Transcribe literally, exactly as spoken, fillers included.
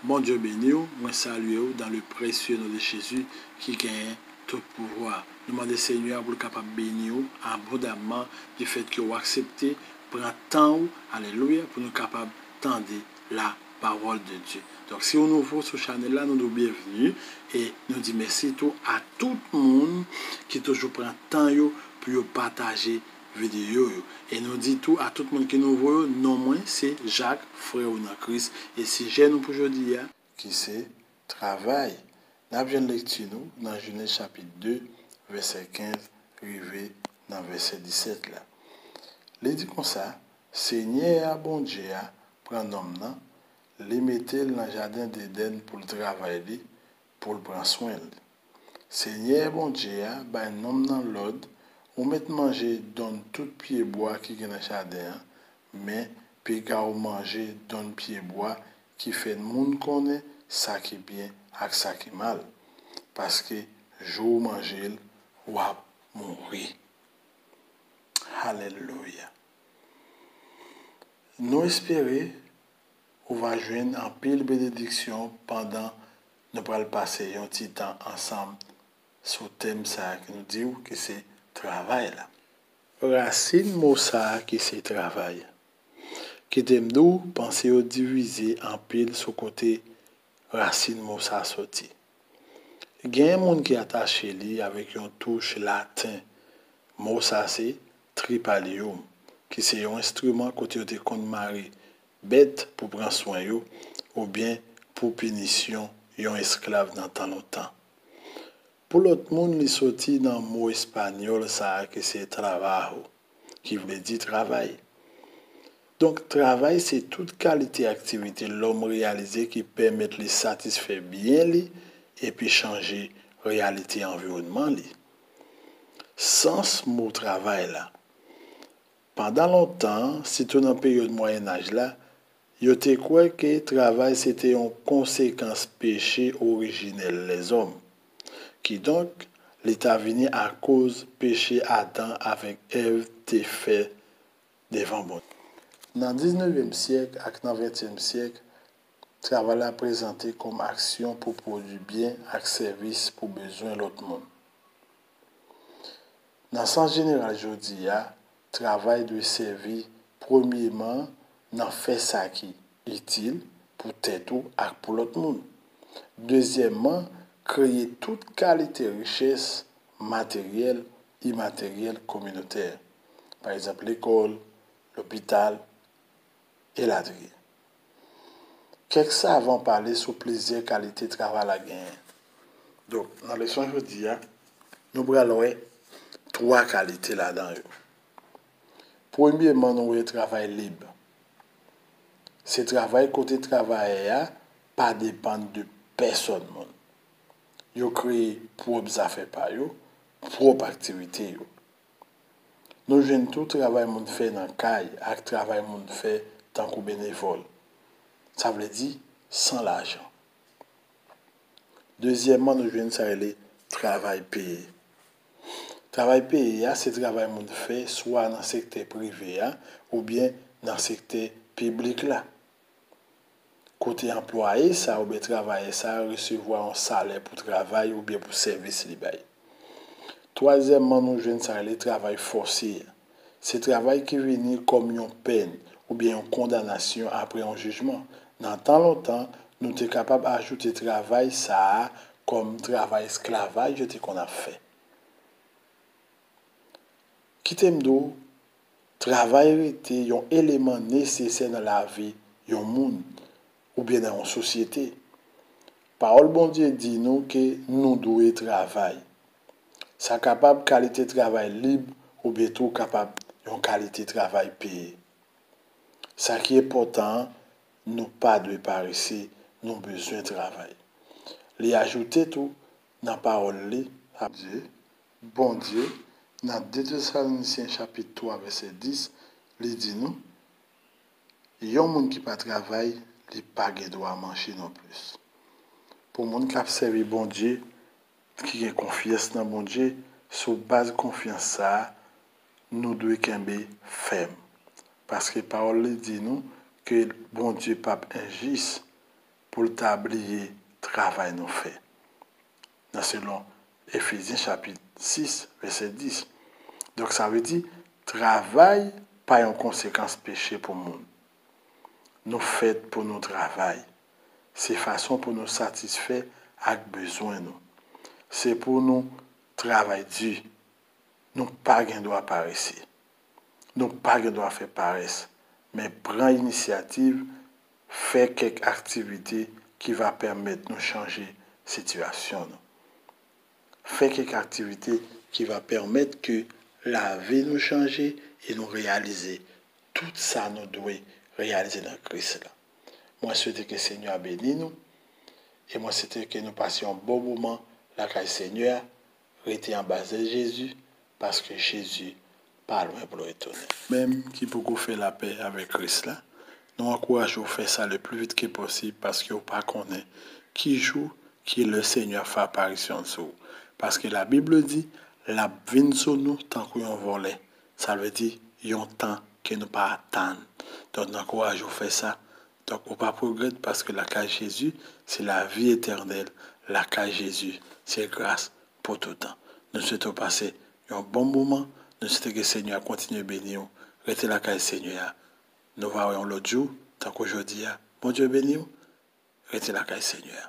Bondye beni w, mwen salye w dans le précieux nom de Jésus ki genyen tout pouvwa. Nou mande Senyè a pou l kapab beni w abondamman du fait ke w aksepte pran tan w, alelouya, pou nou kapab tande la parole de Dieu. Donk, si w nouvo sou chanèl la, nou di w byenveni e nou di mèsi tou a tout moun ki toujou pran tan yo pou yo pataje videyo yo. E nou di tou a tout moun ki nouvo yo, non mwen se Jacques, frè w nan Kris. E sijè nou pou jodi a, ki se travay. N ap jwenn lekti nou nan Jenèz chapit de, vèsè kenz rive nan vèsè disèt la. Li di konsa, Senyè a, Bondye a, pran nonm nan, li mete l nan jaden Edenn pou l travay li, pou l pran swen l. Senyè Bondye a bay nonm nan lòd, ou mèt manje donn tout pyebwa ki gen nan jaden an, men piga w manje donn pyebwa ki fè moun konnen sa ki byen ak sa ki mal, paske jou w manje l, w ap mouri. Alelouya! Nou espere ou va jwenn anpil benediksyon pandan nou pral pase yon ti tan ansanm sou tèm sa a ki nou di w ki se travay la. Rasin mo sa a ki se travay. Kite m di w, panse yo divize anpil sou kote rasin mo sa a soti. Gen moun ki atache li avèk yon touch laten. Mo sa a se tripalium, ki se yon enstriman kote yo te konn mare bèt pou pran swen yo, oubyen pou pinisyon yon esklav nan tan lontan. Pou lòt moun, li soti nan mo espanyòl sa a ki se trabajo, ki vle di travay. Donk, travay se tout kalite aktivite lòm reyalize ki pèmèt li satisfè byen li epi chanje reyalite anviwònman li. Sans mo travay la. Pandan lontan, sitou nan peryòd Mwayennaj la, yo te kwè ke travay se te yon konsekans peche orijinèl lèzòm. Kidonk, li ta vini akoz peche Adan avèk Èv te fè devan Bondye. Nan diznevyèm syèk ak nan ventyèm syèk, travay la prezante kòm aksyon pou pwodui byen ak sèvis pou bezwen lòt moun. Nan sans jeneral jodi a, travay dwe sèvi premyeman nan fè sa ki itil pou tèt ou ak pou lòt moun. Dezyèmman, kreye tout kalite richès materyèl, imateryèl, kominotè. Pa egzanp, lekòl, lopital, elatriye. Kèk savan pale sou plizyè kalite travay la genyen. Donk, nan leson jodi a, nou pral wè twa kalite ladan yo. Premyeman, nou wè travay lib. Se travay kote travayè a pa depann de pèsòn moun. Yo kreye pwòp zafè pa yo, pwòp aktivite yo. Nou jwenn tou travay moun fè nan kay ak travay moun fè tankou benevòl. Sa vle di san lajan. Dezyèmman, nou jwenn sa rele travay peye. Travay peye a, se travay moun fè swa nan sektè prive a oubyen nan sektè piblik la. Kote anplwaye sa a oubyen travayè sa a resevwa yon salè pou travay oubyen pou sèvis li bay. Twazyèmman, nou jwenn sa rele travay fòse a. Se travay ki vini kòm yon pèn oubyen yon kondanasyon apre yon jijman. Nan tan lontan, nou te kapab ajoute travay sa a kòm travay esklavaj yo te konn ap fè. Kite m di w, travay rete yon eleman nesesè nan lavi yon moun oubyen nan yon sosyete. Pawòl Bondye di nou ke nou dwe travay. Sa kapab kalite travay lib oubyen tou kapab yon kalite travay peye. Sa ki enpòtan an, nou pa dwe parese, nou bezwen travay. Li ajoute tou nan pawòl li, Bondye, Bondye, nan de Tesalonisyen chapit twa vèsè dis, li di nou, yon moun ki pa travay, li pa gen dwa manje nonplis. Pou moun k ap sèvi Bondye, ki gen konfyans nan Bondye, sou baz konfyans sa a, nou dwe kenbe fèm. Paske pawòl li di nou ke Bondye p ap enjis. pou l ta bliye travay nou fè. Nan selon Efezyen chapit sis, vèsè dis. Donk, sa vle di, travay pa yon konsekans peche pou moun. Nou fèt pou nou travay. Se fason pou nou satisfè ak bezwen nou. Se pou nou travay di. Nou pa gen dwa parese. Nou pa gen dwa fè parès, men pran inisyativ, fè kèk aktivite ki va pèmèt nou chanje sitiyasyon nou. Fè kèk aktivite ki va pèmèt ke lavi nou chanje e nou reyalize tout sa nou dwe reyalize nan Kris la. Mwen swete ke Senyè a beni nou e mwen swete ke nou pase yon bon moman lakay Senyè a. Rete anba zèl Jezi, paske Jezi pa lwen pou l retounen. Menm ki poko fè lapè avèk Kris la, nou ankouraje w fè sa le pli vit ke posib paske w pa konnen ki jou, ki lè Senyè a fè aparisyon l sou ou. Paske Labib di, l ap vin sou nou tankou yon vòlè. Sa vle di, yon tan ke nou pa atann. Donk, nou ankouraje w fè sa. Donk, ou p ap regrèt paske lakay Jezi, se lavi etènèl. Lakay Jezi, se gras pou toutan. Nou swete w pase yon bon moman. Nou swete ke Senyè a kontinye beni w. Rete lakay Senyè a. Nou va wè yon lòt jou, tankou jodi a. Bondye beni w. Rete lakay Senyè a.